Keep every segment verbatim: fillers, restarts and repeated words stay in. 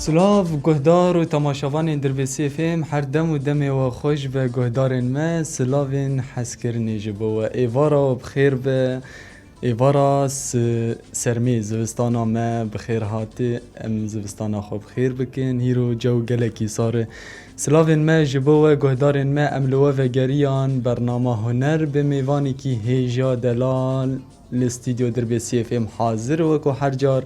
Silav, guhdar û temaşevanên Dirbêsiyê F M, her dem û demê we xweş be guhdarên me, silavên hezkirinê ji bo we. Êvara we bi xêr be, êvara si-, sermê zivistana me bi xêr hatî, em zivistana xwe bi xêr bikin, hîro cew gelekî sar e. Silavên me ji bo we guhdarên me, em li we vegeriyan bernama huner bi mêvanekî hêja delal, li stûdyo Dirbêsiyê F M hazir e weko her car.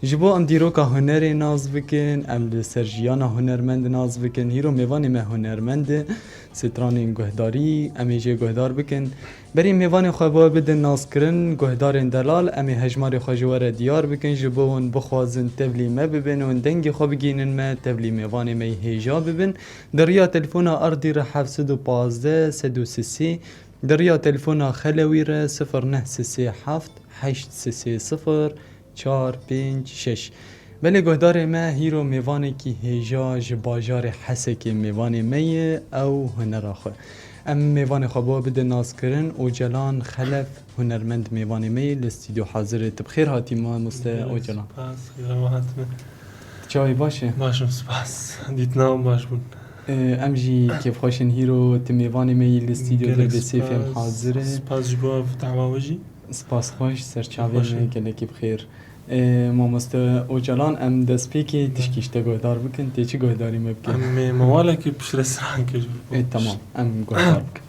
Ji bo em dîroka hunerê nas bikin, em li ser jiyana hunermend nas bikin. Hîro mêvanê me hunermend e, stranên guhdarî, em ê jê guhdar bikin. Berî mêvanê xwe bo bidin naskirin, guhdarên delal, em ê hejmarê xwe ji we re diyar bikin, ji bo hûn bixwazin tevlî me bibin, hûn dengê xwe bigihînin me, tevlî mêvanê me yî hêja bibin. Di riya telefona erdî re heft sed û pazdeh, sed û sisê, di riya telefona xelewî re sifir neh sisê heft heşt sisê sifir çar pênc şeş. Belê guhdarê me, hîro mêvanekî hêja ji bajarê Hesekê mêvanê me ye, ew hunera xwe. Em mêvanê xwe bo bidin naskirin, Ocalan Xelef hunermend mêvanê me ye, li stûdyo hazir e. Tu bi xêr hatî mamoste Gelek Ocalan. Spas, xêra we hatime. Çawa yî, baş e? Baş im, spas. Dîtina wan baş bûn. Ee, em jî kêfxweş in hîro tu mêvanê me yî li stûdyo Gelek Dirbêsiyê F M spas. Hazir e. Spas ji bo ev dawa we jî. Spas xweş, ser çavên Kêfxweş me in. Gelekî bi xêr. Ee, mamoste Ocalan, em destpêkê tişkî ji te guhdar bikin, tê çi guhdarî me bike? Em ê mewalekî piştre siran kir. Ê, tamam, em guhdar bikin.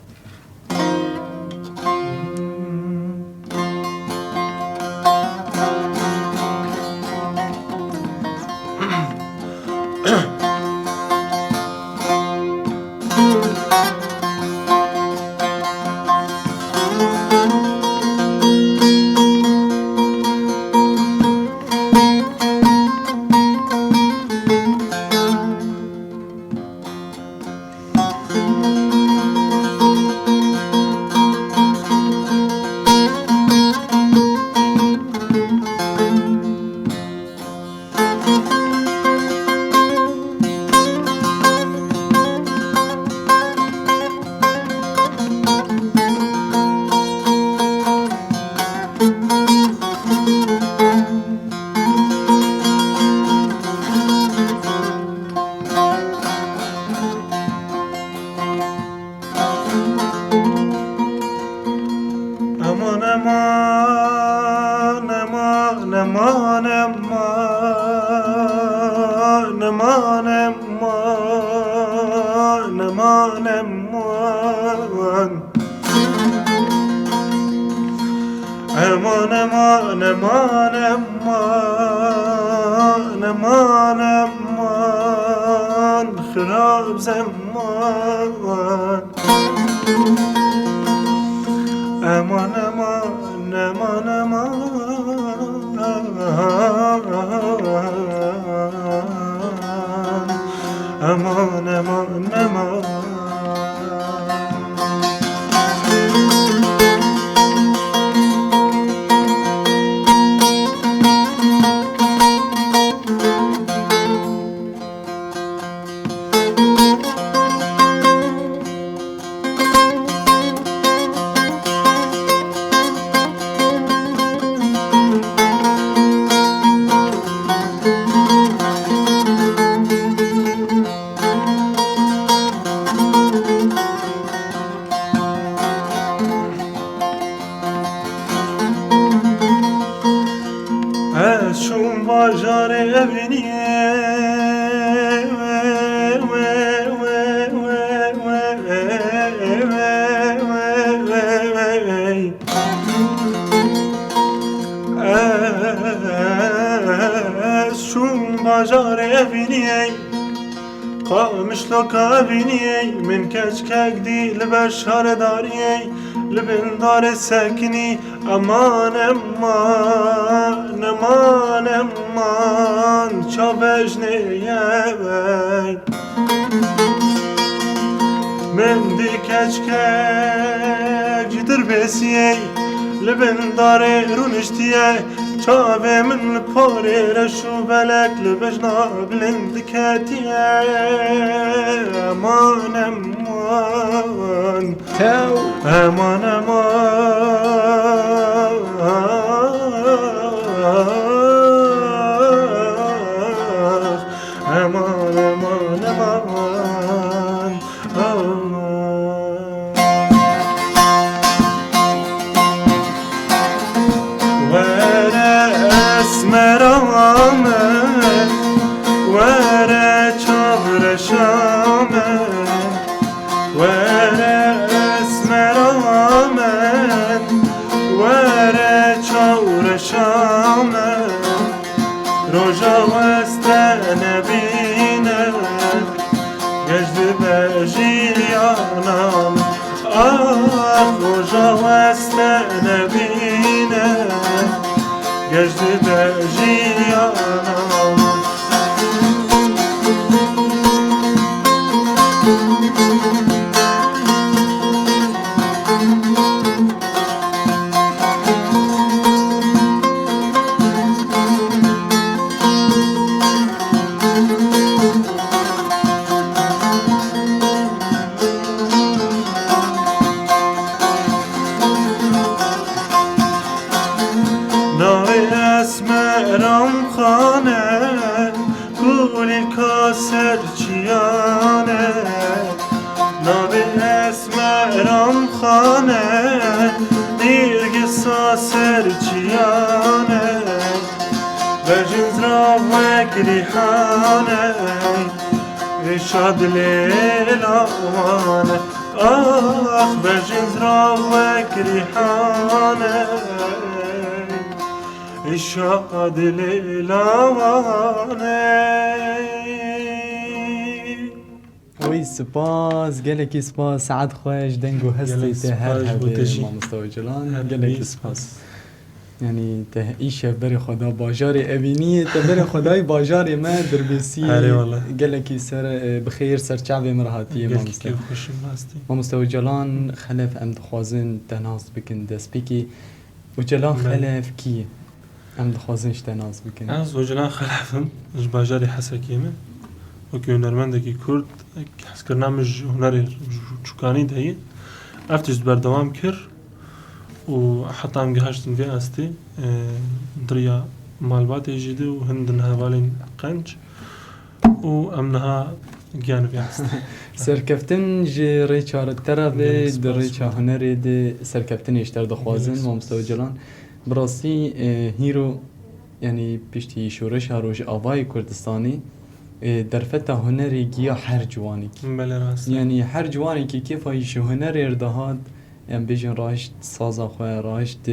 Eman, eman, eman, eman, eman, eman, eman, eman, eman. Eman, eman, eman, eman, eman, eman, xirab zeman. Eman, eman, eman, eman. Eman, eman, eman. Ez çûm bajarê Evîniyê. Ez çûm bajarê Evîniyê. Qamişloka Evîniyê, min keçkek dî li ber şaredariyê, li bin darê sekinî, eman, eman, eman, eman, çavej neyewey. Min dî keçkek ji Dirbêsiyê, li bin darê rûniştiye, çavê min li porê reş û belek li bijna bilind diketiye. Eman, eman. Tew. Eman, eman. Esmera min, were çavreşa min, were esmera min, were çavreşa min. Roja weste nebîne, geş dibe jiyana min. Ah, roja weste nebîne, geş dibe jiyana min. Navê Esmeran Xan e, kulîlka ser çiyan e. Navê Esmeran Xan e, nîrgisa ser çiyan e. Bejin zira wek rîhan e, êşa dilê lawan e. Ax, bejin zira wek rîhan e, êşa dilê lawan e. Oy, spas, gelekî spas, saet xweş, deng û hestê Gelek te her spas ji bo hebe, te jî. Mamoste Ocalan, Her gelekî bî spas. spas. Yanî te îşev berê xwe da bajarê Evîniyê, te berê xwe dayî bajarê me Dirbêsiyê. Erê wele. Gelekî ser, e, bi xêr ser çavê me re hatiye, Gelkî mamoste. Kêfxweş im, rastî. Mamoste Ocalan Xelef, em dixwazin te nas bikin destpêkê. Ocalan Belê. Xelef kî ye? Em dixwazin ji te nas bikin. Ez Ocalan Xelef im, ji bajarê Hesekê me. Wekî hunermendekî Kurd, hezkirina min ji hunerê ji çûkanî de ye. Ev tişt berdewam kir û heta em gihiştin vê astê, e, di riya malbatê jî de û hin di niha hevalên qenc û em niha giyan vê astê. Serkeftin ji rêça te re be, Gelek di spas rêça bo te. hunerê de serkeftinê ji te re dixwazin, Gelek spas. Mamoste Ocalan. Bi rastî, e, hîro, yanî piştî şoreşa Rojavayê Kurdistanê, e, derfeta hunerê giya her ciwanekî. Belê, rast e. Yanî her ciwanekî kêfa wî ji hunerê re dihat, em bêjin rahişt saza xwe, rahişt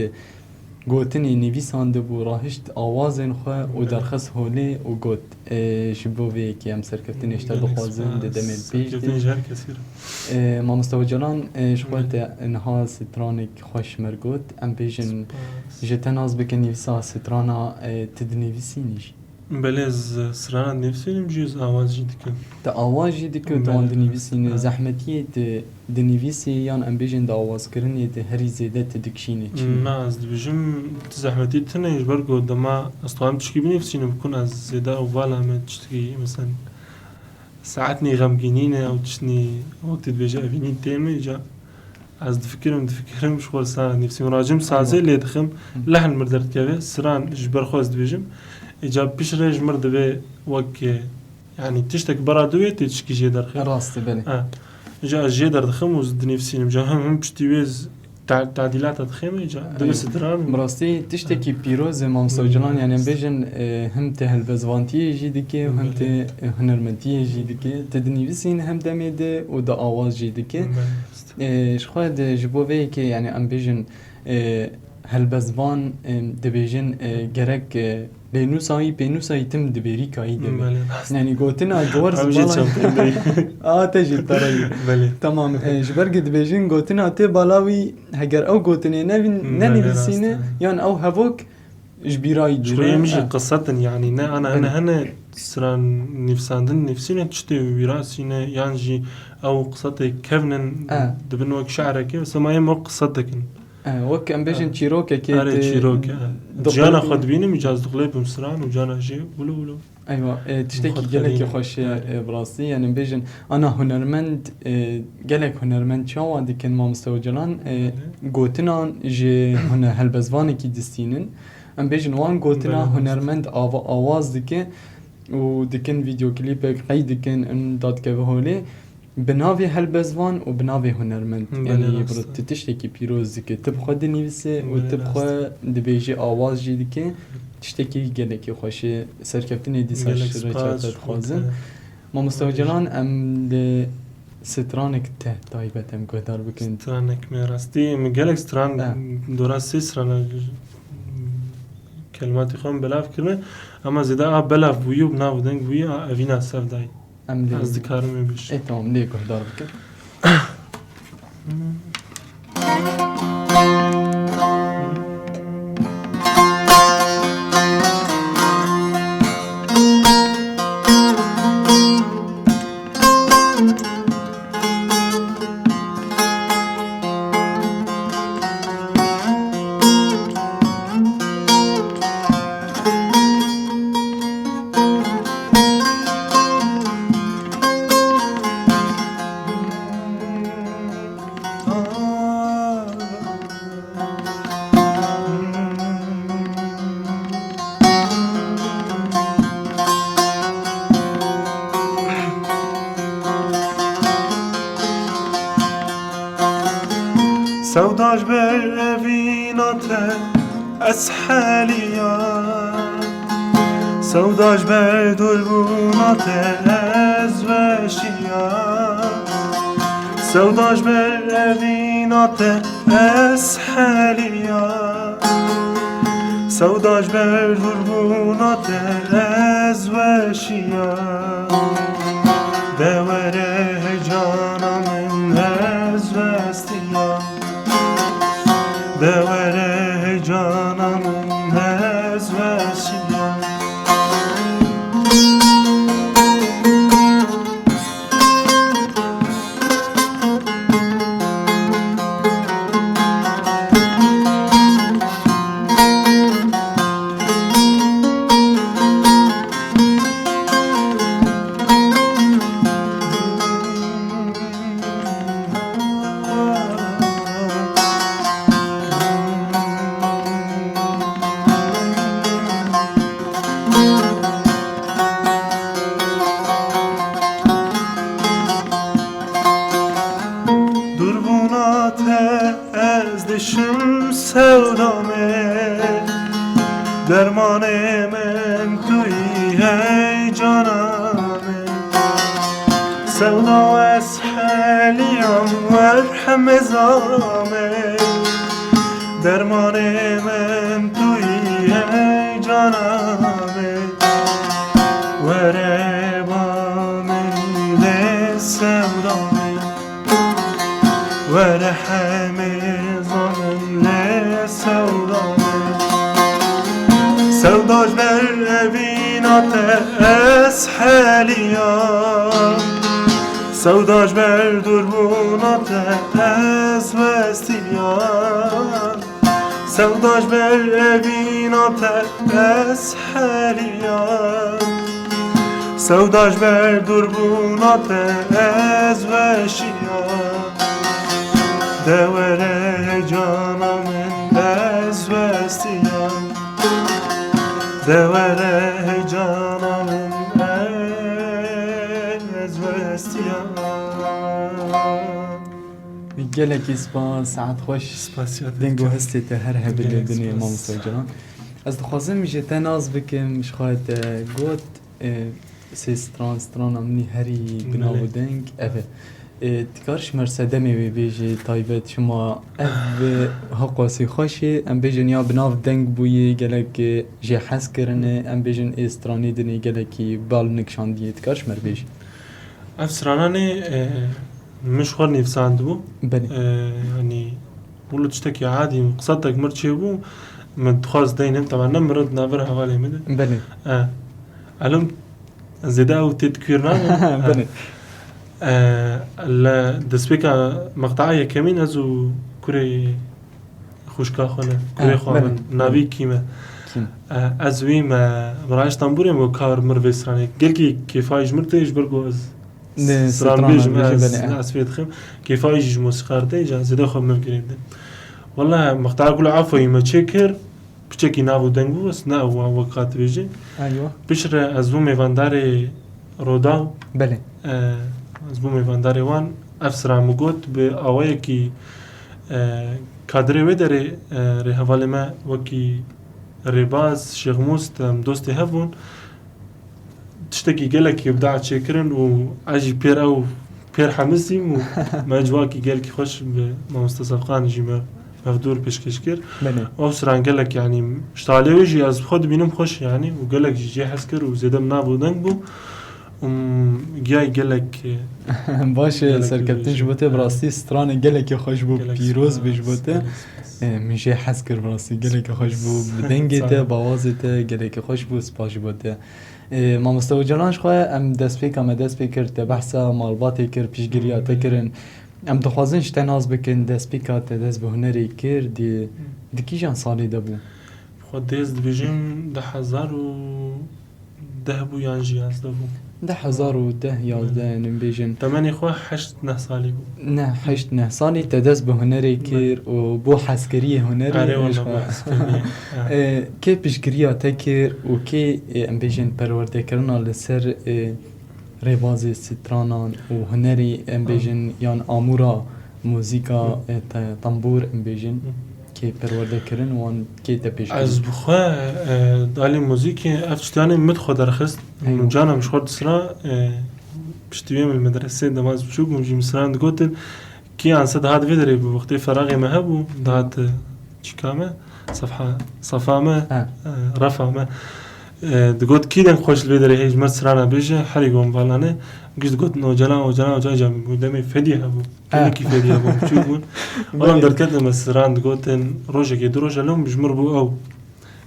gotinê nivîsandibû, rahişt awazên xwe û Belê. derxist holê û got, e, ji bo vê yekê em serkeftinê ji te Gelek dixwazin di spas. demê pêş de. Serkeftin ji her kesî re. E, Mamoste Ocalan, e, ji xwe Belê. te niha stranek xweş ji me re got. Em bêjin Spas. ji te nas bikin nivîsa strana, e, tu dinivîsînî jî. Belê, ez strana dinivîsînim jî, ez awaz jî dikim. Tu awaz jî dikî û tu wan Belê. dinivîsînî. Ha. Zehmetiyê tu dinivîsî yan em bêjin di awazkirinê de herî zêde tu dikişînî çi? Na, ez dibêjim, tu zehmetî tune, ji ber ku dema ez dixwazim tişkî binivîsînim, bikun ez zêde ew vala me tiştekî, mesela, saetnî xemgînî ne, ew tiştnî, wek tu dibêje evînî tê min, îca ez difikirim, difikirim, ji xwe li sazê nivîsim. Racim sazê Eywa. lê dixim, Hı. lehn mir derdikeve, siran ji ber xwe ez dibêjim. Îca piştre ji mir dibe wek, e, yanî tiştek bera dû wê tê tişkî jê derxe. Rast e, belê. Ha. Îca ez jê derdixim û ez dinivîsînim. Îca him, him piştî wê ez ta-, tadîlata dixê me, îca Ey, dibe stran û bi rastî tiştekî pîroz e, Mamoste Hı. Ocalan, yanî em bêjin, e, him te helbestvantiye jî dike û him Belê. te, e, hunermendiyê jî dike. Te dinivîsîn hem demê de û di awaz jî dike. Belê. E, ji xwe de ji bo vê yekê, yanî em bêjin, e, helbestvan, e, dibêjin, e, gerek, e, pênûsa wî, pênûsa wî tim di bêrîka wî de be. Belê, rast. Yanî gotina gor Ew jî zibala çapên de. A, te jî te re ye. Belê. Tamam, e, ji ber ku dibêjin gotina te bala wî, heger ew gotinê nevîn-, Belê, nenivîsîne, rast e. yan ew hevok ji bîra wî Ji xwe dûre. yê min jî E. qisetin, yanî ne ana Belê. hene hene siran nivîsandin, nivîsîne tiştê wîrasîne, yan jî ew qisetê kevnin E. dibin wek şe'rekê, mesela em wek qiset dikin. E, wek em bêjin E. çîrokekê Erê, tê çîrok, e. diqilibî- Jiyana xwe dibînim, îca ez diqilibim siran û cana jê wilo wilo. Eywa, e, tiştekî Xwe gelekî dixelîne. xweş e, Erê. e, bi rastî. Yanî bêjin, ana hunermend, e, gelek hunermend çawa dikin, Mamoste Ocalan? E, Erê. gotinan ji hune-, helbestvanekî distînin. Em bêjin, wan gotina Belê, rast. hunermend ava-, awaz dike û dikin vîdeoklîpek qey dikin, in dadikeve holê. Bi navê helbestvan û bi navê hunermend, Belê, yanî rast e. Tu tiştekî pîroz dike. Tu bi xwe dinivîse û Belê, tu bi rast xwe e. dibêjî, awaz jî dike. Tiştekî gelekî xweş e. Serkeftinê dîsa Gelek ji rêça spas, te dixwazim. şukr. Mamoste Hocalan, em li stranek te taybet em guhdar bikin. Stranek me rastî, min gelek stran, Eh. dora sê strana kelimatê xwe min belav kirine. Ama zêde a belav bûyî û bi nav û deng bûyî, a evîna sevdayî. Em lê Ez dikarim ê bêjim. Ê, tamam, lê guhdar bikin. Sewda ji ber evîna te ez heliya. Sewda ji ber dûrbûna te ez weşiya. Sewda ji ber evîna te ez heliya. Sewda ji ber dûrbûna te ez weşiya. De were hey cana min ez westiya. De were hey cana min ez weşiya. Dûrbûna te ez dişim sewda me, dermanê min tu yî hey cana me. Sewda ez heliyam wer hemeza me, dermanê min tu yî hey cana me. Were ba min lê sewda me. Were hemeza min lê sewda me. Sewda ji ber evîna te ez heliya. Sewda ji ber dûrbûna te ez westiya. Sewda ji ber evîna te ez heliya. Sewda ji ber dûrbûna te ez weşiya. De were hey cana min ez westiya. De were hey cana min ez westiya. Gelekî spas, saet xweş. Spasiya te Deng û dikim. hestê te her hebe lê Gelek dinê spas. Mamoste Hocalan. Ez dixwazim ji te nas bikim, ji xwe te got, e, sê stran, strana min herî bi nav û Belê. deng, ev e. E, dikar ji mer sedemê wê bêjê taybet, şima ev bi heqasî xweş e, em bêjin ya bi nav deng bûyê, gelek, e, jê hez kirine, em bêjin ê stranê dinê gelekî bal nikşandiye, dikar ji mer bêjî? Ev strananê, e, min ji xwe nivîsandibû. Belê. E, yanî, wilo tiştekî adî, qisa tek mir çêbû, min dixwaz deynim, teba ne mir di navbera hevalê min de. Belê. E, elin zêde ew tê dikûr nabin. Belê. E, li destpêka meqte'a yekemîn ez û kurê xwişka xwe ne, kurê Eh, xwe belê, min, belê. navî Kîm e. Kîm. Eh, ez wî me, min raştan bûrê, min got, kar mir vê stranê. Gelkî kêfayî ji mir tê, ji ber ku ez Ne, stran stran bêjim, bêjim, ez, belê, eh. ez fê dixim. Kêfayî jî ji mosîkar tê, ca zêde xwe mir girêdin. Wele, mextar Gul Afoyî me çê kir, piçekî nav û deng bû, ez ne ew wek ka dibêjin. Eywa. Piştre ez bûm mêvandarê Rodaw. Belê. Eh, Ez bû mêvandarê wan. Ev stran min got bi awayekî, e, kadrê wê derê, e, rêhevalê me wekî rêbaz, şêxmûst, em dostê hev bûn. Tiştekî gelekî ibda çêkirin û ez jî pêr ew, pêr hemisîm û me civakî gelkî xweş bi mamoste Sefqan jî me, mevdûr pêşkêş kir. Belê. Ew stran gelek, yanî, ji talê wê jî ez bi xwe dibînim xweş, yanî, û gelek jî cê hez kir û zêde min nav û deng bû. Û giyayî gelek, e, Baş e, gelek serkeftin ji bo te, bi rastî stranê gelekî xweş bû, gelek pîroz bê ji bo te. Spas, spas. E, min jê hez kir bi rastî, gelekî xweş bû, bi dengê te, Sağ ol. Bawazê te, gelekî xweş bû, spas ji bo te. E, mamoste Ocalan, ji xwe em destpêka me dest pê kir, te behsa malbatê kir, piştgiriya te kirin. Em dixwazin ji te nas bikin, destpêka te dest bi hunerê kir, di, di kîjan salê de bû? Xwe dêz dibêjim du hezar û deh bû yan jî yazdeh bû. Du hezar û deh yazdeh, yani bêjin. Temenê xwe heşt neh salî bû. Ne, heşt neh salî te dest bi hunerê kir û bû hezkiriyê hunerê. Erê, wala bû hezkiriyê. E, kê piştgiriya te kir û kê, e, em bêjin perwerdekirina li ser, e, rêbazê stranan û hunerî, em bêjin, yan amûra muzîka, e, te-, tembûr, em bêjin, kê perwerde kirin, wan kê te pêş kirin? Ez bi xwe, e, di alî muzîkê ev tiştiyanê min xwe derxist. Eywa. Nûcana min ji xwe disira, e, piştî wê min li medresê dema ez biçûk bûm jî min siran digotin, kî anse dihat vê derê bi wextê feraxê me hebû, dihat, e, çîka me, sefha, safa me, e, refa me. E, digot, kî deng xweş li vê derê heye ji me sirana bêje, herî got, Balane. Giş digot, Ocalan, Ocalan, Ocalan, Ocalan, bû demê fedî hebû. Gelekî fedî hebû, biçûk bûn. Wala em derketin me siran digotin, rojekê du roja lewm ji mir bû ew.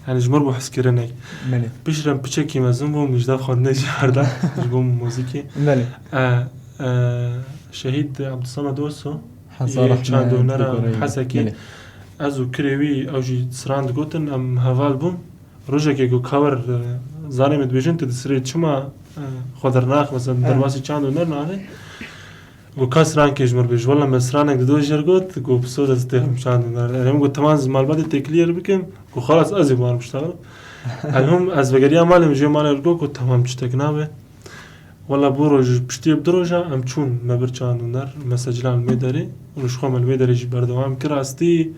Yani ji mir bû hizkirinek. Belê. Piştre piçekî mezin bûm, ji dev xwendinê jî herda, ji bo muzîkê. Belê. E, e, Şehîd Abdulsamed Oso, Heza yê rehmet çandonera Hesekî. Belê. Ez û kirê wî, ew jî siran digotin, em heval bûn. Rojekê ku Kawer, e, zarê min dibêjin, tu di sirê çima, e, xwe dernaxî, mesela, derbasî çandoner naxî? Ku ka strankê ji mir bêj, wela me stranek dido jêr got, ku bi soda ez têxim çandoner. Erê min got, temam, ez malbatê têkiliyê bikim, ku xelas ez ê warim biştaxim. Elhum ez vegeriya malê, min jê malê got, ku temam, tiştek nabe. Wela bû roj, piştî bi du roja em çûn me bir çandoner, me secila li wê derê, û ji xwe me li wê derê jî berdewam kir. Rastî,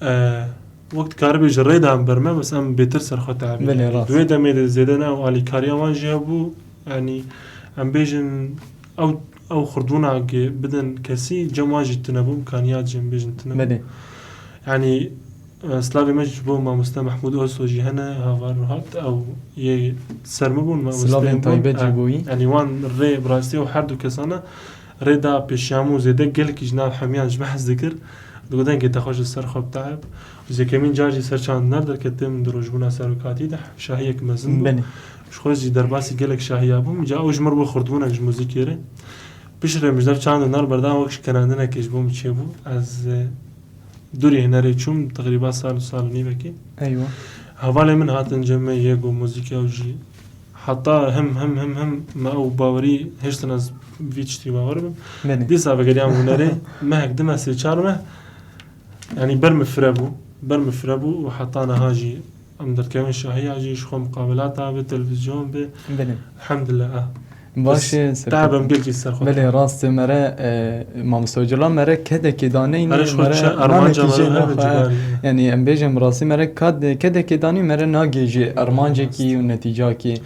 e, wek dikaribê ji rê de em berme, bes em bêtir ser xwe teebî. Belê, rast. Di wê demê de zêde ne ew alîkariya wan jî hebû, yanî em bêjin ew, ew xurdbûna ge-, bidin kesî, cem wan jî tune bû, imkaniyat jî em bêjin tune bû. Belê. Yanî, e, slavê me ji bo mamoste Mehmûd Oso jî hene, Havar Ruhat, ew yê ser min bûn, mamoste Slavên bûn. Taybet jî, e, bo wî. Yanî wan rê bi rastî ew her du kesana rê da pêşiya min û zêde gelekî ji nav hemiyan ji min hez dikir. Digot, dengê te xweş, li ser xwe biteeb. Û yekemîn car jî ser çandiner derketim di rojbûna serokatî de, şahiyek mezin bû. Belê. Ji xwe jî derbasî gelek şahiya bûm. Ca ew ji mir bû xurtbûnek ji muzîkê re. Piştre min ji dev çandiner berdan wek şikenandinekê ji bo min çêbû. Ez, e, dûrî hunerê çûm, teqrîba sal û sal û nîvekê. Eywa. Hevalê min hatin cem me yê got muzîka ew jî heta him, him, him, him me ew bawerî hiştin ez vî tiştî bawer bim. Belê. Dîsa vegeriyam hunerê, mehek, du meh, sê çar meh, yanî ber min fire bû, ber min fire bû û heta niha jî em derdikevin şahiya jî, ji xwe muqabelat be, televîzyon be. Belê. Elhamdulillah, ah. Baş e, Bes serkeftin. Tabi em gelkî ser xwe. Belê, rast e, mere, e, Mamoste Ocalan, mere kedekê daneyne, Mere ji xwe mere çe armanca nanekî mere jê hebe naxe. Cigari. Yani em bêjin rastî mere kad-, kedekê danî mere nagê jê armancekî û netîcakî.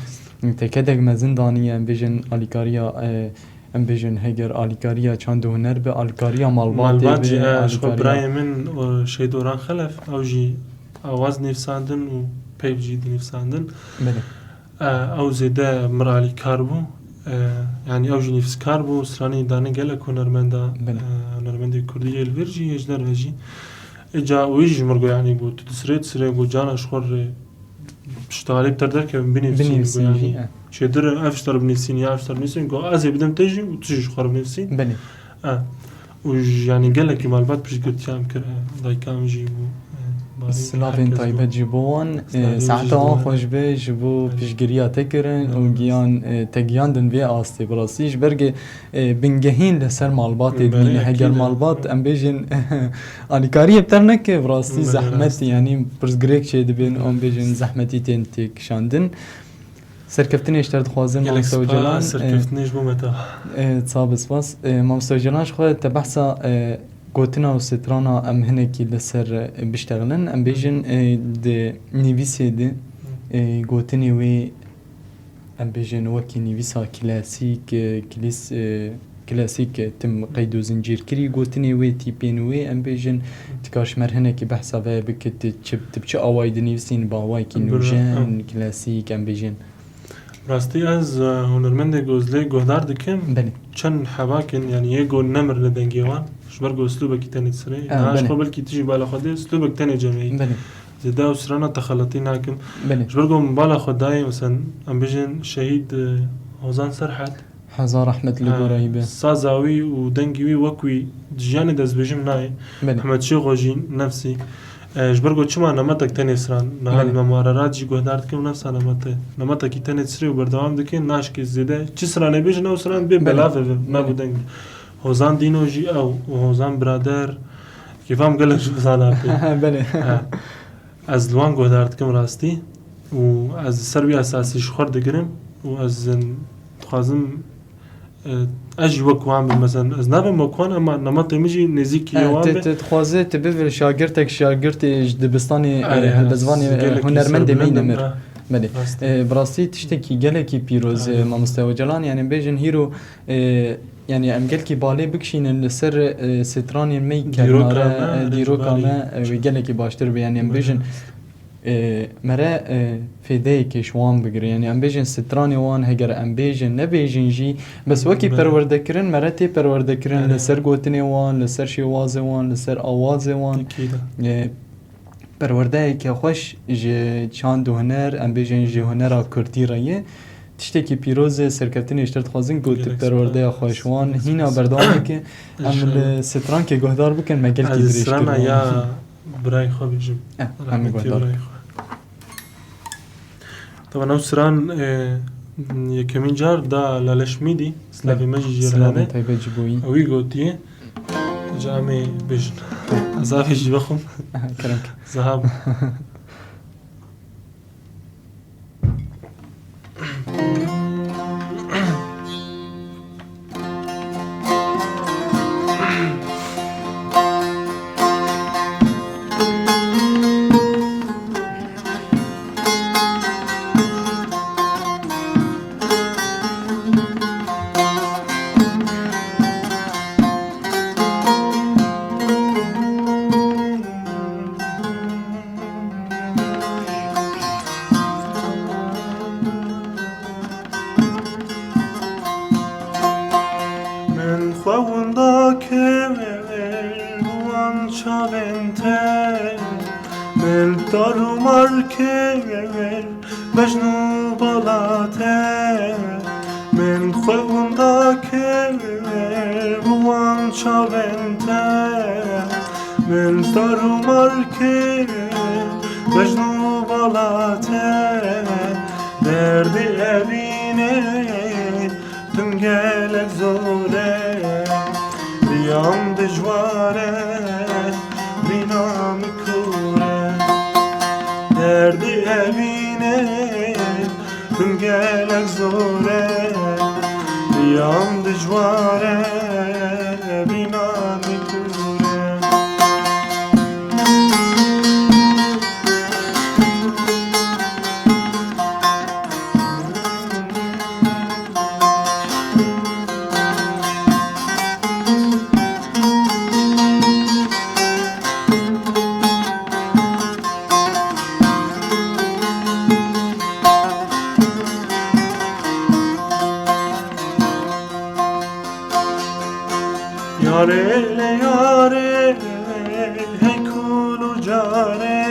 Te kedek mezin daniye, em bêjin alîkariya, e, em bêjin heger alîkariya çand û huner be, alîkariya malbatê Malbat be, jî, e, ji xwe alîkariya birayê min, o, Şehîd Orhan Xelef, ew jî awaz nivîsandin û peyv jî dinivîsandin. Belê. E, ew zêde mir alîkar bû. E, yanî ew jî nivîskar bû, stranê dane gelek hunermenda, Belê. e, hunermendê kurdî yê li vir jî, yê ji derve jî. Îca wî jî ji mir got, yanî got, tu disirê, disirê, got, cana ji xwe re piştalê bi te derkevin, binivîsîn, Binivîsîn got, yanî jî, e. Çêtir ev ji te re binivîsîn ya ev ji te re binivîsîn, got, ez ê bidim te jî û tu jî ji xwe re binivîsî. Belê. E, û j-, yanî gelekî malbat piştgirtiya em kir, e, dayika min jî bû, e, barî Silavên herkes taybet bû. Jî bo wan, e, Silavên saeta jî wan bo xweş be ji bo Belê. Piştgiriya te kirin û Belê. Giyan, e, te giyandin vê astê bi rastî. Ji ber ge, e, bingehîn li ser malbatê Belê, dimîne. Heger ekîd e. Malbat, em bêjin, alîkariyê bi te re neke, bi rastî Belê, zehmet, rast. Yanî pirsgirêk çêdibin, em bêjin zehmetî tên têkişandin. Serkeftinê ji te dixwazim, Gelek Mamoste spas, Ocalan. Serkeftinê ji bo me te. E, e, ça bi spas. E, Mamoste Ocalan, ji xwe te behsa, e, gotina û strana em hinekî li ser, e, biştexilin. Em bêjin, e, di nivîsê de, e, gotinê wê, em bêjin, wekî nivîsa klasîk, e, kilîs-, e, klasîk, e, tim qeyd û zincîrkirî gotinê wê, tîpên wê, em bêjin, tu kaş mer hinekî behsa vê bike, tu çi, tu bi çi awayî dinivîsîn, bi awayekî Bi-, nûjen, ha. klasîk, em bêjin. Rastî ez, e, hunermendê ku ez lê guhdar dikim, Belê. çend hebak in, yanî yê ku nemir li dengê wan, ji ber ku uslûbekî tenê sirê. E, Niha ji belê. xwe belkî tu jî bala xwe dê, uslûbek tenê cemê. Belê. Zêde ew strana te xeletî nakim. Belê. Ji ber ku min bala xwe dayê, mesela, em bêjin şehîd, e, Hozan Serhed. Heza rehmet li E, gora wî be. Saza wî û dengê wî wek wî di jiyanê de ez bêjim nayê. Belê. Mehmet Şêxo jî nefsî. E, ji ber ku çima nemetek tenê siran, niha Belê. li me Marerat jî guhdar dikim, nefsa nemete. Nemetekî tenê sirê û berdewam dike, naşkê zêde. Çi siranê bêjin, ew siran bê Belê. belavê ve, Belê. nabû deng. Hozan Dîno jî ew û Hozan Birader, kêfa min gelek ji Hozan apê. Belê. Ha. Ez li wan guhdar dikim rastî û ez li ser wî esasî ji xwe digirim û ez, em, dixwazim, e, ez jî wek wan bim. Mesela ez nabim wek wan, ema nemetê min jî nêzîkî yê E, wan te, be. te dixwaze tu bivî şagirtek, şagirtê ji dibistanê, Erê, e, erê. helbestvanê, e, Gelekî hunermendê me yî serbilind, nemir. ha. Belê. Rastî. E, bi rastî tiştekî gelekî pîroz, e, Erê. Mamoste Ocalan, yanî bêjin hîro, e, yanî em gelkî balê bikişînin li ser, e, stranên me yî Dîroka kevnare, me, e, erê, dîroka cibarî. me, e, wê gelekî baştir be. Yanî em Belê. bêjin, e, mere, e, fêdeyekê ji wan bigire. Yanî em bêjin stranê wan, heger em bêjin, nebêjin jî, bes wekî Belê. perwerdekirin, mere tê perwerdekirin Erê. li ser gotinê wan, li ser şêwazê wan, li ser awazê wan. Ekîd e. E, perwerdeyeke xweş ji çand û huner, em bêjin ji hunera kurdî re ye. Tiştekî pîroz e, serkeftinê ji te dixwazin ku tu Gelek perwerdeya spas. xweş wan Gelek hîna spas. berdewam bike. Em li İnşallah. strankê guhdar bikin, me gelkî Ez dirêjtir strana bû. ya birayê xwe bêjim. Eh, em Rehmetî guhdar birayê bikin. xwe. Taban ew stran, e, yekemîn car da Laleş Mîdî, silavê me jî jê re Silavên hene. taybet ji bo wî. Wî gotiye, ji em ê bêjin. Ez avê jî vexwim. Kerem ke. Zehab. Min xwe winda kir bi wan çavên te, min dar û mar kir bejn û bala te. Min xwe winda kir bi wan çavên te, min dar û mar kir bejn û bala te. Derdê evînê tim gelek zor e, riyam dijwar e, bîna min kor e. Derdê evînê tim gelek zor e, riyam dijwar e, bîna min kor e. Yarê le yarê, hey kul û carê,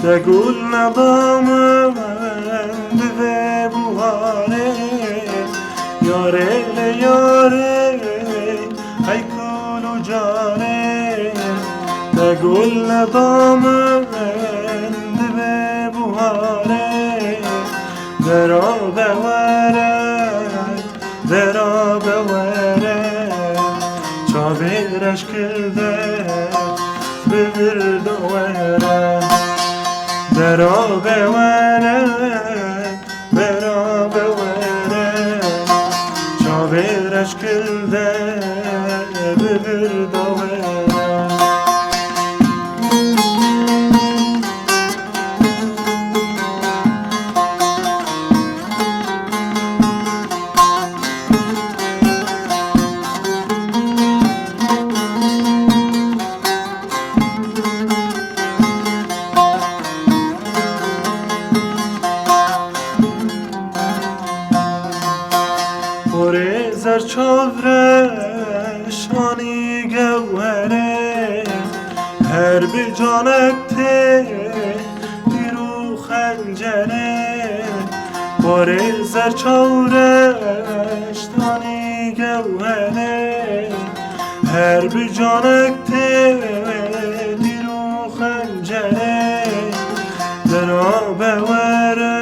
te gul neda min di vê buharê. Yarê le yarê, hey kul û carê, te gul neda min di vê buharê. Dera be were, dera be were, çavê reş kirde bi vir de were. Dera be were, be Çavreşanî gewherê, her bi canek tê pîr û xencerê. Parêzer çavreştanî gewherê, her bi canek tê pîr û xencerê. Dera be were,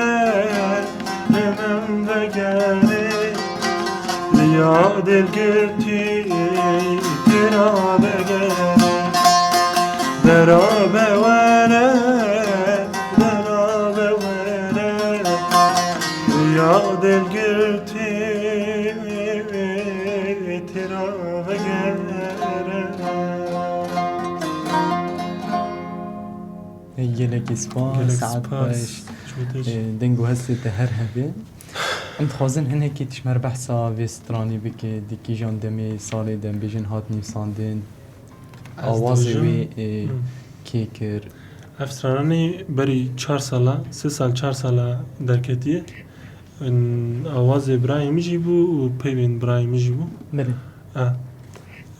Hemen vegere, ya dilgirtî tira vegere. Dera be were, dera be were, ya dilgirtî tira vegere. Gelekî spas, Gelek saet spas. Xweş. Ji bo te jî. E, deng û hestê te her hebe. Em dixwazin hinekî tu ji me re behsa vê stranî bike, di kîjan demê salê de em bêjin hat nivîsandin, Ez awazê dibêjim, wê, e, hı. kê kir? Ev strananê berî çar sala, sê sal, çar sala derketiye. Awazê birayê min jî bû û peyvên birayê min jî bû. Belê. E,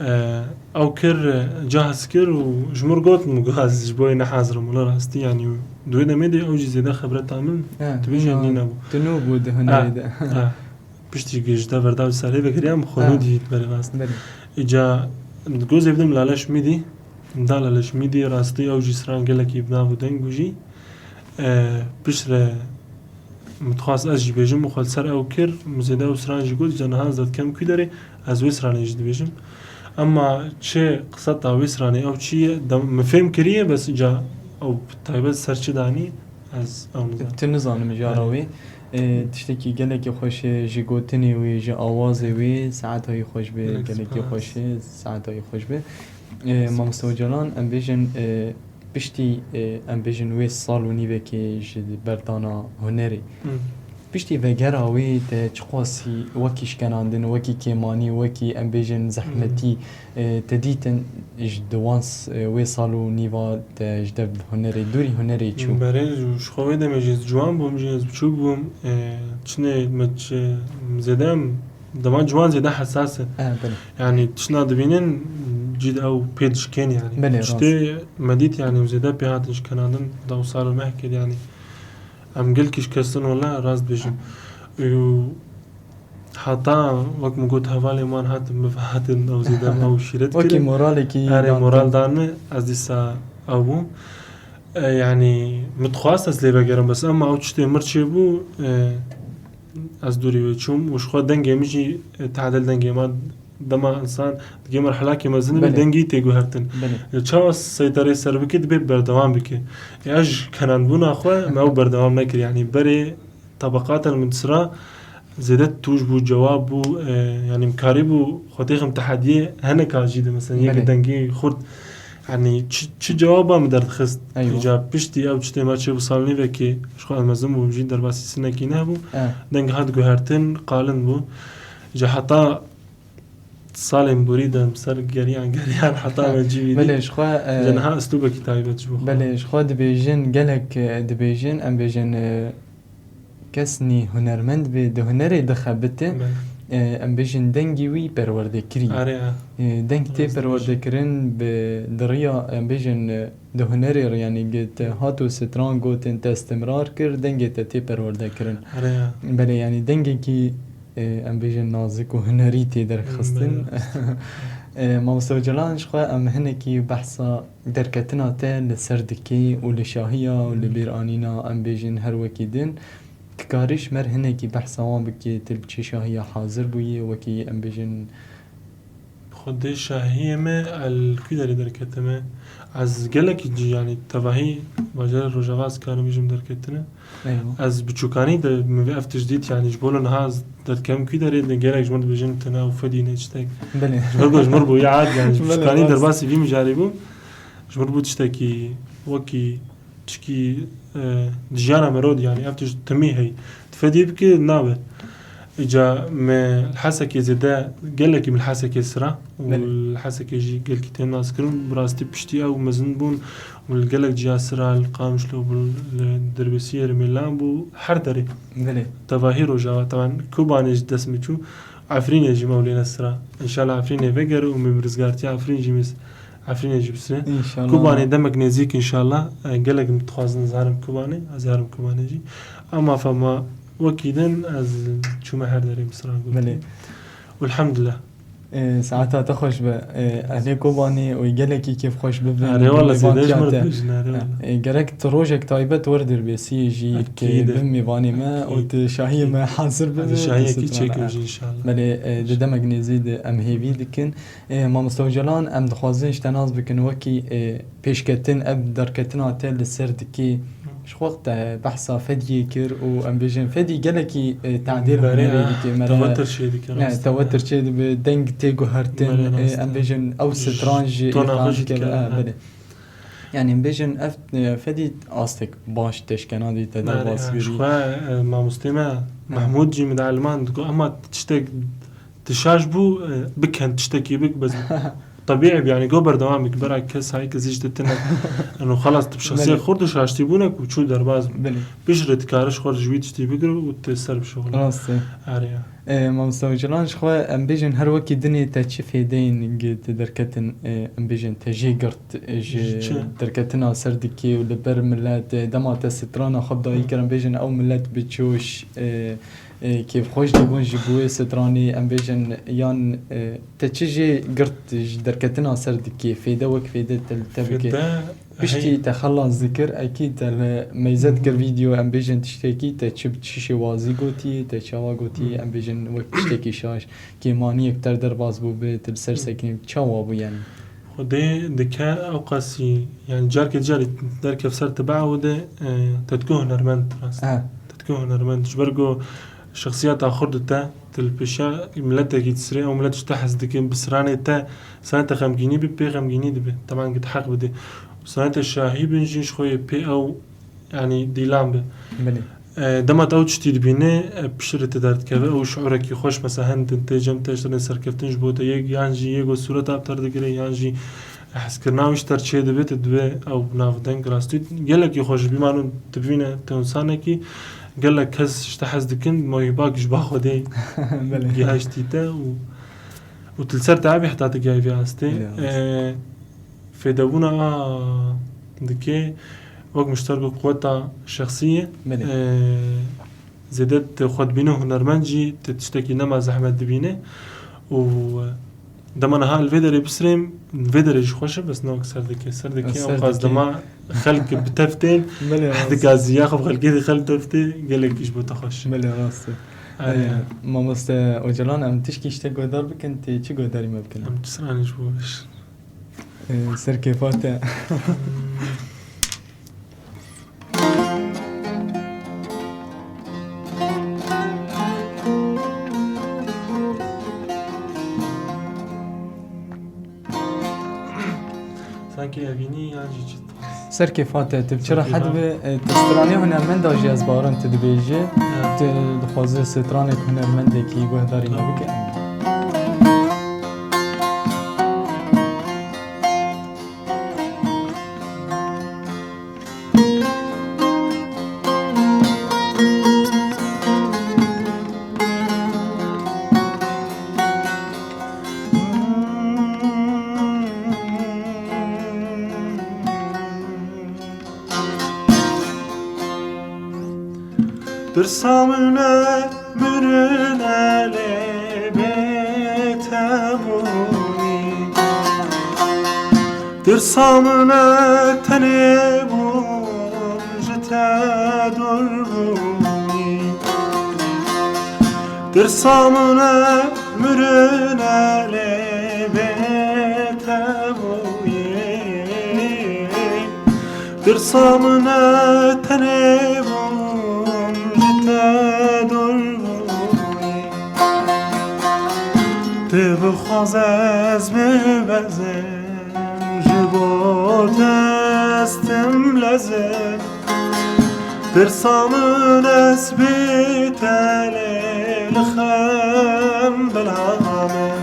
e, ew kir, e, cahz kir û ji min re got, min got, "Ez ji bo yê nehazir im, wela rastî, yanî, û di wê demê de ew jî zêde xebreta min, e, tu bêjî, nîna, nîna bû." Tu nû bû di hunerê de. E, e. Piştî ku ji te verda wî salê vekiriya, min xwe nû dît berê rast. Belê. Îca, di gozê bidim Laleş Mîdî, da Laleş Mîdî, rastî ew jî stran gelekî bi nav û deng bû jî. E, piştre min dixwast ez jî bêjim û xwe li ser ew kir, min zêde ew stran jî got, îca niha ez derdikem kû derê, ez wê stranê jî dibêjim. Emma çi qiseta wê stranê ew çi ye, dem-, min fêm kiriye, bes îca ew bi taybet ser çi danî, ez ew nizanim. Tu nizanim jara wê. E, tiştekî gelekî xweş e, ji gotinê wê, ji awazê wê, saeta wî xweş be, gelekî xweş e, saeta wî xweş be. E, Mamoste Ocalan, em bêjin, e, piştî, e, em bêjin wê sal û nîvekê ji berdana hunerê. Hı. Piştî vegera wê te çiqasî wekî şkenandin, wekî kêmanî, wekî em bêjin zehmetî, e, te dîtin ji di wan s-, e, wê sal û nîva te ji dev hunerê, dûrî hunerê çû? Berê, ji xwe wê demê jî ez ciwan bûm, jî ez biçûk bûm. E, çinê me çi, zêde em Dema ciwan zêde hesas in. E, belê. Yanî tiştna dibînin, cî de ew pê dişkên yanî. Belê, rast. Tiştê me dît yanî û zêde pê hatin şkenandin, da û sal û mehkê de yanî. Em gelkî şikestin wela rast bêjim. Û heta wek min got hevalên wan hatin bi hatin ew zêde me ew şîret kirin. Wekî moralekî. Erê, dan moral dan me, ez dîsa ew bûm. E, yanî min dixwast ez lê vegerim bes emma ew tiştê mir çêbû, e, Ez dûrî wê çûm û ji xwe dengê min jî, e, tadil dengê me dema însan digê merhelakê mezin dibe, belê, dengî tê guhertin. Belê. E, çawa seyterê ser bike, dibê berdewam bike. E, ez ji kenandbûna xwe me ew berdewam nekir. Yanî berê tebeqata min sira zêde tûj bû, cewab bû, e, yanî min karîbû xwe têxim tehediyê hineka jî de, mesela yek, belê, dengê xurt. Yanî çi, çi cewaba min derdixist? Eywa. Îca piştî ew tiştê me çêbû sal nîvekê, ji xwe ez mezin bûm jî, derbasî sinekî nebû. Eh. Deng hat guhertin, qalin bû. Îca heta salên borî de em ser geriyan, geriyan heta me cî vî dî. Belê, ji xwe, eh, Îca niha eslûbekî taybet ji bo xwe. Belê, ji xwe dibêjin, gelek, eh, dibêjin, em bêjin, eh, Kes nî hunermend bê, di hunerê dixebite, belê, e, em bêjin dengî wî perwerdekirî. Are, ha. E, deng tê, rast, perwerdekirin bi, di riya, em bêjin, e, di hunerê re, yanî ge-, te hato stran gotin, te istimrar kir, dengê te tê perwerdekirin. Are, ha. Belê, yanî dengekî, e, em bêjin nazik û hunerî tê derxistin. Belê, rast. E, Mamoste Ocalan, ji xwe em hinekî behsa Derketina te li ser dikê û li şahiya û li bîranîna, em bêjin, her wekî din, tu karî ji me re hinekî behsa wan bikî, tu li çi şahiya hazir bûyî, wekî em bêjin? Xwedê şahiyê me, el kû derê derketime. Ez gelekî cî, yanî tevahî bajarê Rojava ez karim bêjim derketine. Eywa. Ez biçûkanî de min vê ev tişt dît, yanî ji bo niha ez derdikem kû derê de gelek ji min dibêjin tune ew fedî ne tiştek. Belê. Ji min got, ji min bû ya ad, yanî ji biçûkanî, belê, rast, derbasî vî mijarê bûm. Ji min bû tiştekî wekî çikî, e, di jiyana me re dî, yanî ev tişt timî heye. Tu fedî bike nabe. Îca me li Hesekê zêde, gelekî min li Hesekê sira û, belê, li Hesekê jî gelkî tên nas kirin. Bi rastî piştî ew mezin bûn û li gelek ciya sira, li Qamişlo bû, li Dirbêsiyê, li Mêlan bû, her derê. Belê. Tevahî Rojava, teban Kobanê ji dest min çû. Efrînê jî me wê lê nesira. Înşallah Efrînê vegere û min rizgartiya Efrîn jî mis Efrînê jî bisire. Înşallah. Kobanê demek nêzîk înşallah. E, gelek min dixwazin ez herim Kobanê, ez ê herim Kobanê jî. Ama fema wekî din ez çûme her derê misran gotin. Belê. Elhamdulillah. E, saeta te xweş be. E, ehlê Kobanê û gelekî kêfxweş bibin. Erê wala mêvantiya zêde ji te. Min re bijin, erê wala. E, gerek tu rojek taybet wer dirbêsiyê jî Ekîd e. Bim mêvanê me û Ekîd. Tu şahiyê me hazir bibe. Ez ê şahiyekî çêkim jî înşallah. Belê, e, di demek nêzî de em hêvî dikin. E, Mamoste Ocalan, em dixwazin ji te nas bikin wekî, e, pêşketin, ev derketina te li ser dikê. Ji xwe te behsa Fediyê kir û em bêjin Fedî gelekî, e, tadêr hunerê dike. Tewetir çê dike, ne, rast e. Tewetir çê dibe, deng tê guhertin, e, em bêjin ew stran ji îqan dike, e, belê. Yani em bêjin ev, e, Fedî astek baş teşkena dî te derbas kirî. Ji xwe, e, mamostê me Mehmûd jî min de elman digot, ema tiştek Tu şaş bû, e, biken tiştekî bik, bes tebîî bû, yani go berdewam bik, bera kes hay kes hiç de tine. Eno xelas tu bi şexsiyek xurt û şaştî bûne ku çû derbaz bû. Belê. Piştre tu kariş xwe ji wî tiştî bigir û tu ser bi şixul. Rast e. Erê ya. E, Mamoste Ocalan, ji xwe em bêjin her wekî dinê te çi fêdeyên gi te derketin, e, em bêjin te jê girt, e, ji derketina ser dikê û li ber milet, e, dema te strana xwe bi dayî kir, em bêjin ew milet bi çoş, e, e, kêfxweş dibûn ji bo wê stranê, em bêjin, yan, e, te çi jê girt ji derketina ser dikê, fêde wek fêde te li te bike. Piştî hey. Te xelas dikir, ekî te li meyze dikir vîdeo, em bêjin tiştekî, te çi bi çi şêwazî gotiyê, te çawa gotiyê, em bêjin wek tiştekî şaş, kêmaniyek te derbas bû bi, tu li ser sekinî, çawa bû yani? Xwedê dike ew qasî, yani carke carî derkev ser te biewide, e, te digo hunermend rast. He. Te digo hunermend. Ji ber ku şexsiyeta xurt te, tu li pêşa miletekî disirê, ew milet ji te hez dikin, bi stranê te, stranê te xemgînî bi, pê xemgînî dibe. Teman git heq bide. Stranê te şahî bin jî ji xwe yê pê ew, yani dîlan be. Belê. E, dema te ew tiştî dibîne, e, piştre te derdikeve, ew şiurekî xweş, mesela hindin tê cem te ji serkeftin ji bo te yek, yan jî yek û sûreta bi te re digire, yan jî hezkirina wî ji te re çê dibe, tu dibe ew navdeng rastî. Gelekî xweş bî, malum tu bibîne tu însanekî, gelek kes ji te hez dikin, mewhîbak ji ba Xwedê Belê. Gihiştî te û, û tu li ser te hebî heta tu gihî vê astê. Belê, rast. E, Fêdebûna a dikê wek min ji te re got quweta şexsî ye. Belê. Ee, zêde tu xwe dibîne hunermend jî, tu tiştekî nema zehmet dibîne. Û, e, dema niha li vê derê bisirêm, vê derê jî xweş e, bes ne wek ser dikê. Ser dikê, ew qas dema xelk bi te tê, Belê, rast. Dikazî ya xwe bi xelkê dî xelk te tê, gelekî ji bo te xweş e. Belê, rast e. Aynen. Ee, Mamoste Ocalan, em tişkî ji te guhdar bikin, tê çi guhdarî me bikin? Em çi stranê ji bo biş? Ee, ser kêfa te. Sankî evînî yan jî çi? Ser kêfa te, tu bi çi rehet be, e, tu stranê hunermenda jî ez bawerim tu dibêjî, tu dixwazî stranek hunermendekî guhdarî me bike. Tirsa min e, mirin e lê bê te bûyî. Tirsa min e, tenê bûm ji te dûr bûyî. Tirsa min e, mirin e lê bê te bûyî. Tirsa min e, tenê bûm ji te dûr bûyî. Tu bixwaze ez bibezim, ji bo te ez tim lezim. Tirsa min ez bê te lê li xem bila min.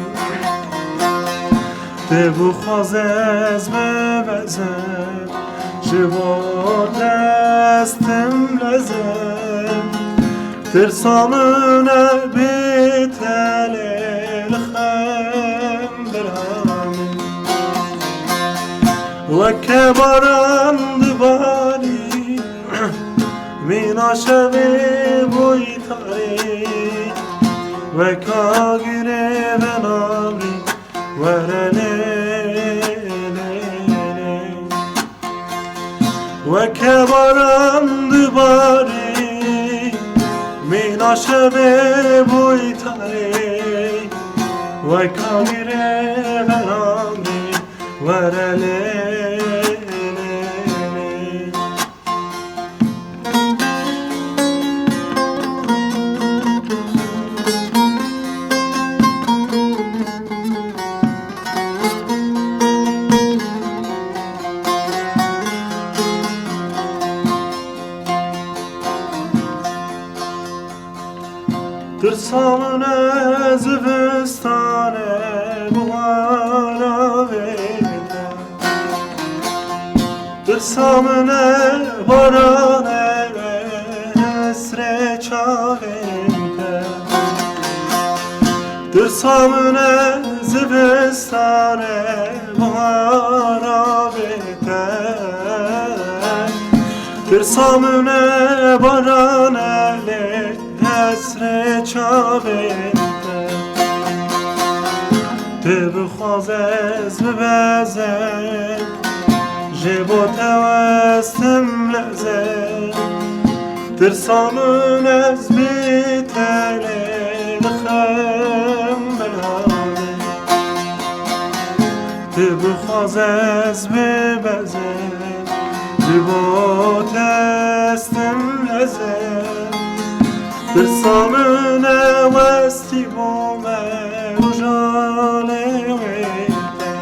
Tu bixwaze ez bibezim, ji bo te ez tim lezim. Tirsa min e bê te lê Te baran dibarî, mîna şevê bûyî tarî, weka girê venabrî, were lê, lê, lê. Weke baran dibarî, mîna şevê bûyî tarî, weka girê venabrî, were lê, lê, lê. Tirsa min e zivistanê, buhara vê te. Tirsa min e baranê, hesrê çavê te. Tirsa min e zivistanê, buhara vê te. Tirsa min e baranê, hesrê çavê te. Tu bixwaz ez bibezim, ji bo te westim lezim. Tirsa min ez bi tenê dixim bila min. Tu bixwaz ez bibezim, ji bo te estim lezim. Tirsa min e westî bo me roja lê wê te.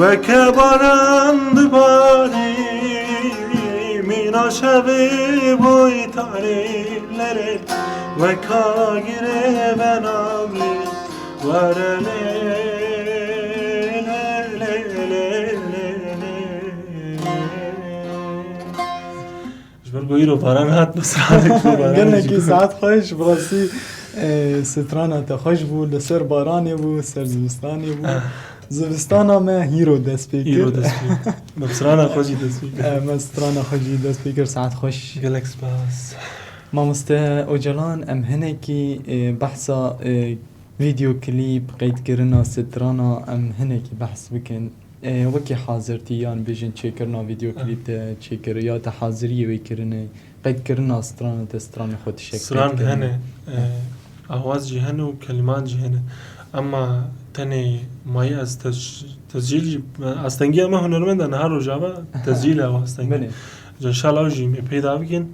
Weke baran dibarî, mîna şevê bûyî tarî, lê, lê. Weka girê venabrî, were lê, lê, lê, lê, lê, lê. Ji ber ku îro baran hat, bi stranekî baranê jî Gelekî got. Saet xweş, bi rastî, e, strana te xweş bû, li ser baranê bû, ser zivistanê bû. Ah. Zivistana me hîro dest pê kir. Hîro dest pê kir. Me bi strana xwe jî dest pê kir. E, me strana xwe jî dest pê kir, saet xweş. Gelek spas. Mamoste Ocalan, em hinekî, e, behsa, e, Vîdeo klîp, qeydkirina strana, em hinekî behs bikin. E, wekî hazirtî yan bêjin çêkirina vîdeo klîp te çêkir ya te haziriyê wê kirinê, qeydkirina strana te stranê xwe tişek Stran qeyd kirine. Hene, e, awaz jî hene û kelîman jî hene. Ema tenê mayî ez tej-, tescîl jî, astengiya me hunermend e, niha rojava tescîl e astengî. Belê. Înşallah ew jî em ê peyda bikin.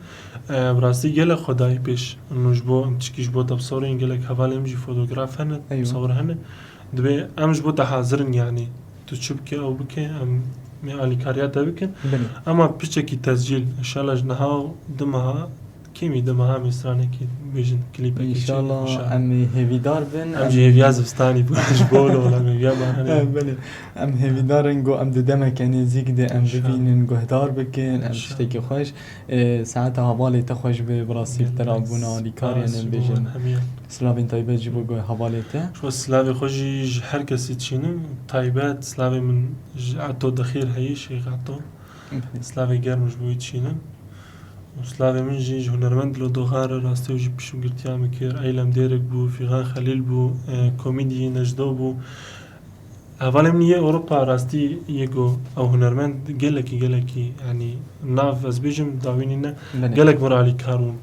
E, bi rastî gelek xwe dayî pêş. Û ji bo, em tişkî ji bo tepsorên gelek hevalên min jî fotograf hene, Eywa. Sawir hene. Dibê em ji bo te hazir in, yanî tu çi bike ew bike, em ê alîkariya te bikin. Belê. Ema piçekî tescîl, înşallah ji niha û du meha, kêmî du meha em ê stranekî bêjin, klîpekî çêkin, Înşallah, înşallah. Em ê hêvîdar bin, Em em jî hêviya zivistanî bû, ji bo wele, em hêviya baranê. Belê. Em hêvîdar in ku em di demeke nêzîk de em Înşallah. Bibînin, guhdar bikin, em Înşallah. Tiştekî xweş. Ê, saeta hevalê te xweş be, bi rastî Gelek te re bûna alîkariyê spas em ji bo bêjin. Hemiyan. Silavên taybet ji bo guh hevalê te. Ji bo silavê xwe jî ji her kesî dişînim. Taybet silavê min ji Eto Dexîr heyî, Şêx Eto. Belê. Silavê germ ji bo wî dişînim. Û silavê min jî ji hunermend Dilo Doxan re, rastî ew jî piştgirtiya min kir. Eylem Dêrik bû, Fîxan Xelîl bû, e, komîdî Necdo bû. Hevalê min yê Ewropa rastî yê ku ew hunermend gelekî, gelekî, yanî nav ez bêjim dawî nîne, Belê. Gelek min alîkar bûn.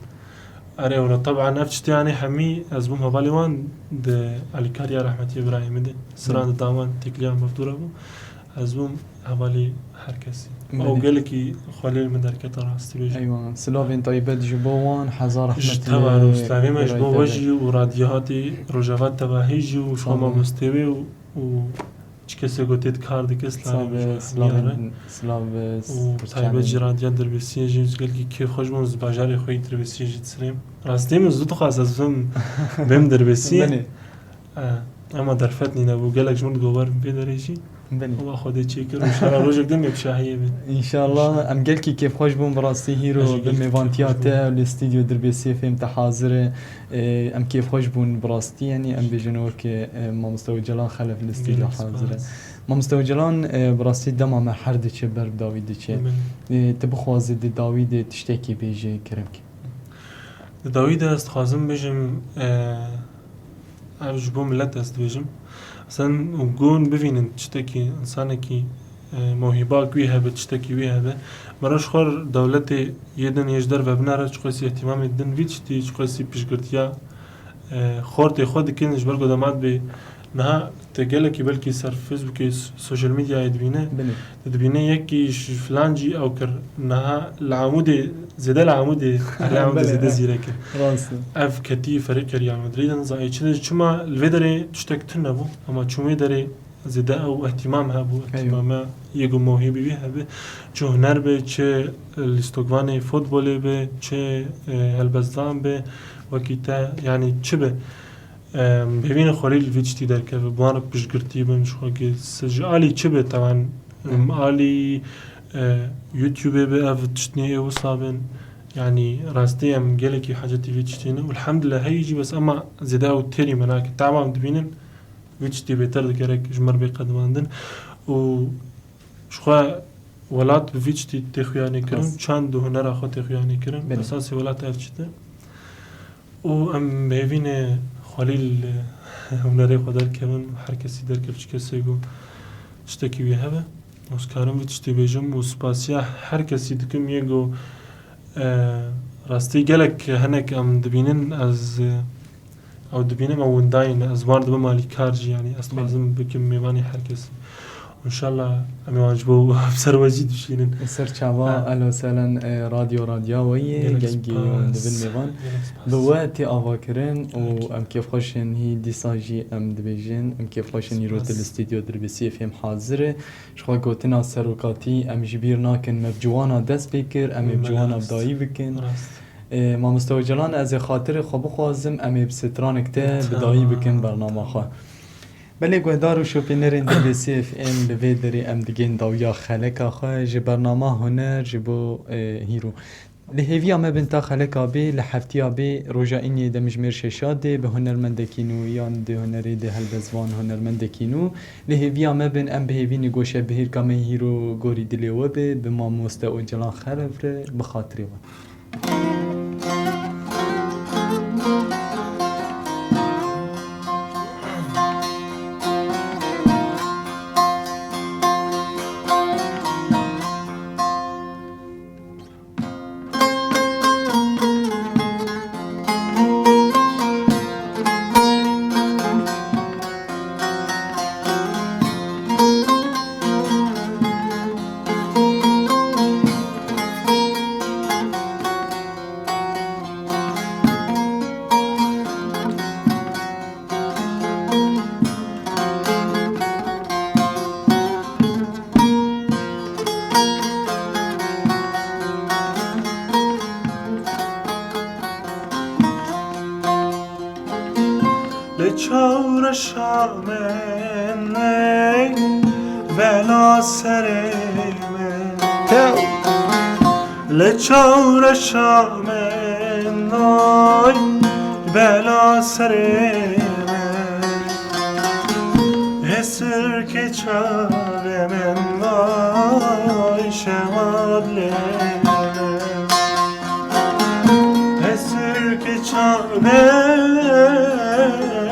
Erê, ewra, teban ev tiştê, yanî hemî ez bûm hevalê wan di alîkariya rehmetî Îbrahîmî de. Siran Belê. Di dawan têkiliya mevdûra bû. Ez bûm hevalê her kesî. Belê. Ew gelekî xwelê li min derkete rastî bêjim. Eywa, silavên taybet ji bo wan, hezar Ji rehmet teva û silavê me ji bo we jî û radyohatê Rojava Tevahî jî û ji bo Sağ ol. Mamostê wê û û çi kesê ku tê di kar dike, silavê min ji we hemî re. Silav, silav, Û taybet jî radiya Dirbêsiyê jî, ez gelkî kêfxweş bûm, ez bajarê xwe yî Dirbêsiyê jî disirêm. Rastî min zû dixwast ez bim, bim Dirbêsiyê. Belê. E, ema derfet nîne bû, gelek ji min digot werin vê derê jî. Belê. Û Xwedê çêkir, înşallah rojek din me bi şahiyê bin. Înşallah, em gelkî kêfxweş bûn, bi rastî hîro bi mêvantiya te li stûdyo Dirbêsiyê fêm te hazir e. Ê, em kêfxweş bûn bi rastî, yanî em bêjin weke, e, mamoste Ocalan Xelef li stûdyo hazir e. Gelek spas. Mamoste Ocalan, e, bi rastî dema me her diçe ber bi dawî diçe. Min. E, tu bixwazî di dawî de tiştekî bêjî, kerem ke. Di dawî de ez dixwazim bêjim, e, ev ji bo milet ez dibêjim. Sen û gon bivînin tiştekî, insanekî, e, mewhîba wî hebe, tiştekî wî hebe. Meriv ji xwe dewletê yê din yê ji derve binare, çiqasî îhtîmamê din vî tiştî, çiqasî piştgirtiya, e, xortê xwe dikin, ji ber ku dema dibê niha te gelekî belkî ser Facebookê, s-, social mediayê dibîne. Belê. Tu dibîne yekî ji filan cî ew kir. Niha li Amûdê, zêde li Amûdê, li Amûdê Belê, zêde he. Zîrek e. Rast e. Ev ketî ferîqê Real Madridê, nizam çi de çima li vê derê tiştek tune bû, ama çûn wê derê zêde ew îhtîmam hebû, Eywa. Îhtîmame yê ku mewhîbî wî hebe. Çi huner be, çi lîstokvanê futbolê be, çi, e, helbestvan be, wekî te, yanî çi be. Em, hêvî ne Xwelîl vî tiştî derkeve, bi wan re piştgirtî bin, ji xwe ke se-, ji alî çi be, tewan, em, Hı. alî, e, YouTubeê be, ev tiştnê ê wisa bin. Yanî rastî em gelekî hacetî vî tiştî ne. Û elhamdulillah heyî jî bes ema zêde ew têrî me nake. Tamam dibînin, vî tiştî bêtir digerek ji me re bê qedimandin. Û ji xwe welat bi vî tiştî tê xuyanê kirin, Rast. Çand û hunera xwe tê xuyanê kirin. Belê. Esasê welat ev çi te. Û em bi hêvî ne Xwelîl, e, hunerê xwe derkevin, her kesî derkev çi kesê ku tiştekî wî hebe. Ez karim vî tiştî bêjim û spasiya her kesî dikim yê ku, e, rastî gelek hinek em dibînin, ez, e, ew dibînim, ew windayî ne. Ez wan dibim alîkar jî, yanî ez Belê. Dixwazim bikim mêvanî her kesî. Înşallah em ê wan ji bo ser we jî dişînin. Ser çava, Ha. ehlen we sehlen, e, radyo, radya we ye, Gelek gengî spas. Hûn dibin mêvan. Gelek spas. Bi we tê avakirin û Belkî. Em kêfxweş in hî dîsa jî em dibêjin. Em kêfxweş in îro te li Spas. Stûdyo Dirbêsî F M hazir e. Ji xwe gotina serokatî em ji bîr nakin, me bi ciwana dest pê kir, em ê bi Belê ciwana rast. Bi dawî bikin. Rast. E, Mamoste Ocalan, ez ê xatirê xwe bixwazim, em ê bi stranek te Tamam. Bi dawî bikin bernama xwe. Belê guhdar û şopînerên Dirbêsî F M, li vê derê em digên dawiya xeleka xwe ji bernama Huner ji bo, e, hîro. Li hêviya me bin ta xeleka bê, li heftiya bê, roja îniyê demjimêr şeşa dê bi hunermendekî nû yan di hunerê de helbestvan hunermendekî nû. Li hêviya me bin, em bi hêvî ne goşebihêrka me hîro gorî dilê we be, bi Mamoste Ocalan Xelef re, bi xatirê we. Li çawreşa min ey bela serê min. Tew. Li çawreşa min oy bela serê min. Hesirkê çavê min oy şewa dilê min. Hesirkê çavê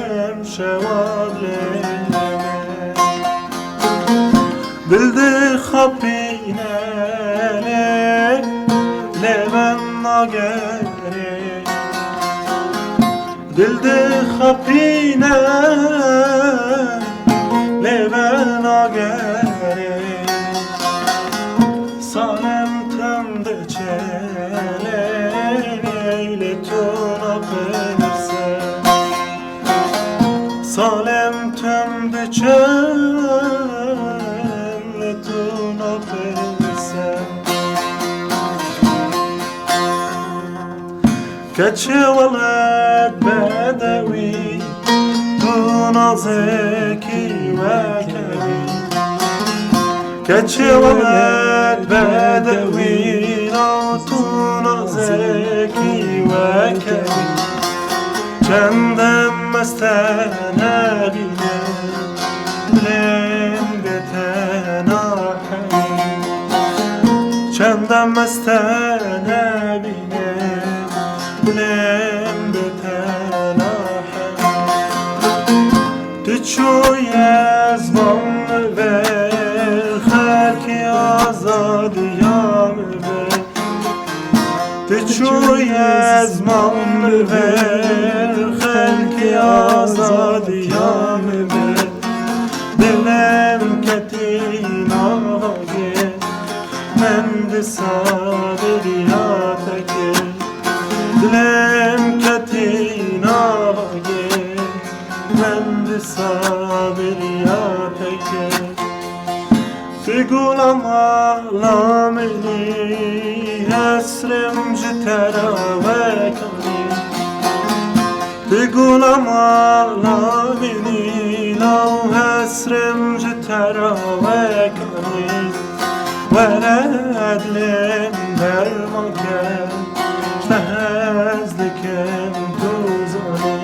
min şewa dilê min. Dil dixapîne lê, lê ben nagerê. Dil dixapîne lê ben nagerê. Salem tim diçe lê, lê tu napirse. Salem tim diçe lê tu napirse. Keçê welat bedewî, tu nazekî wekevî. Keçê welat bedewî, tu nazekî wekevî. Çend em meste nebîne, bilên bê Çend dem ez te nebînim, dilê min bi te nahe. Tu çûye ziman min vir, xelkê azadiya min vir. Tu çûye ziman min vir, xelkê azadiya min vir. Dilê min ketî nava gê, min disa bêriya te kir. Dilê min ketî nava gê, min disa bêriya te kir. Tu gula mala min î, hesrê min ji te re wek anî. Tu gula mala min î, law hesrê min ji te re wek anî. Were dilê min derman ke, ji te hez dikim tu zanî.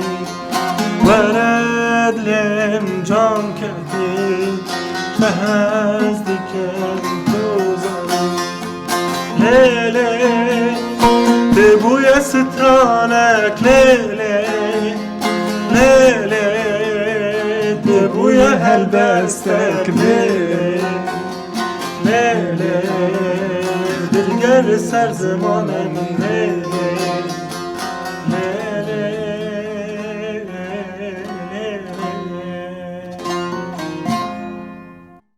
Were dilê min can ketî, ji te hez dikim tu zanî. Lê lê, tu bûye stranek, lê lê, lê lê, tu bûye helbestek, lê lê, lê lê, dilger ser zimanê min, lê